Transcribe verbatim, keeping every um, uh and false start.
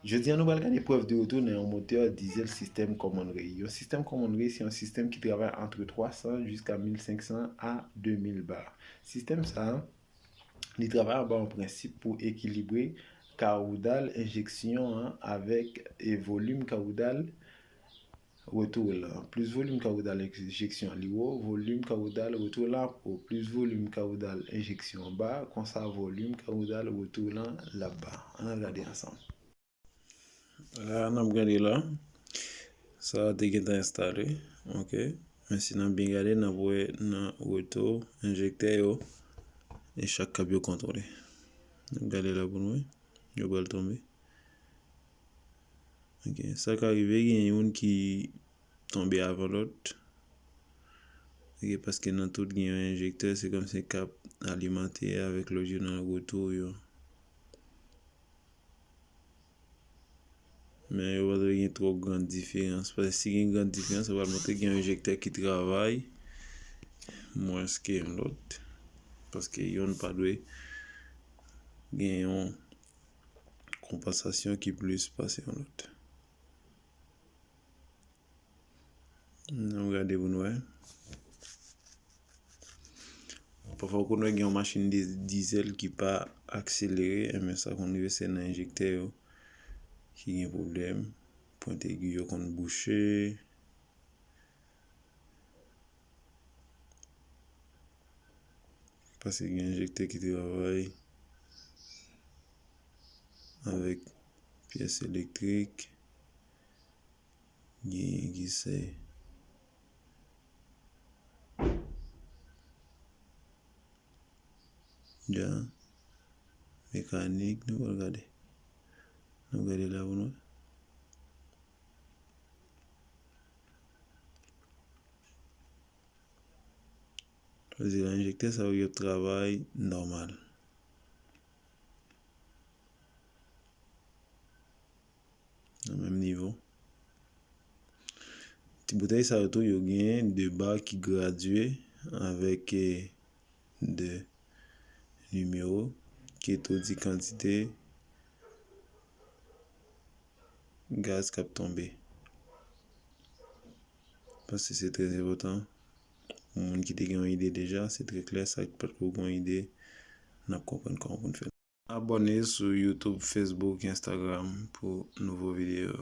Jodi a, nou pral gade prèv de retou nan yon motè dizèl sistèm Common Rail. Yon sistèm Common Rail se yon sistèm ki travay ant twa san jiska mil senk san a de mil bar. Sistèm sa a, li travay anba yon prensip pou ekilibre kawoudal enjeksyon an avèk, e, volim kawoudal retou lan. Plis volim kawoudal enjeksyon an li wo, volim kawoudal retou lan ap wo. Plis volim kawoudal enjeksyon an ba, konsa volim kawoudal retou lan l ap ba. Ann al gade ansanm. La, n ap gade la. Sa a te gentan enstale. Ok. Men si n ap byen gade, n ap wè nan retou enjektè yo, e chak kab yo kontwole. N ap gade la pou n wè. Yo pral tonbe. Ok. Sa ka rive, gen youn ki tonbe avan lòt. Ok, paske nan tout gen yon enjektè, se kòmsi k ap alimante avèk lòt yo nan retou yo. Men yo pa dwe gen twò gran diferans. Paske si gen gran diferans, sa pral montre gen yon enjektè ki travay mwens ke yon lòt. Paske youn pa dwe gen yon konpansasyon ki plis pase yon lòt. N ap gade pou n wè. Pafwa, ou konn wè gen yon machin di-, dizèl ki pa akselere, enben sa konn rive se nan enjektè yo ki gen pwoblèm. Pwent egi yo konn bouche. Paske gen enjektè ki travay avèk pyès elektrik, gen gisè. Dja mekanik, nou pral gade. Nou gade la pou nou. Sa vle di la, enjektè sa yo, yo travay nòmal. Nan menm nivo. Ti boutèy sa yo tou, yo gen de ba ki gradye avèk, eh, de nimewo ki tou di kantite gaz k ap tonbe. Paske se trè enpòtan pou moun ki te gen yon ide deja, se trè klè, sa k pa t ko gen yon ide, n ap konprann kòman pou n fè l. Abòne sou YouTube, Facebook, Instagram pou nouvo videyo.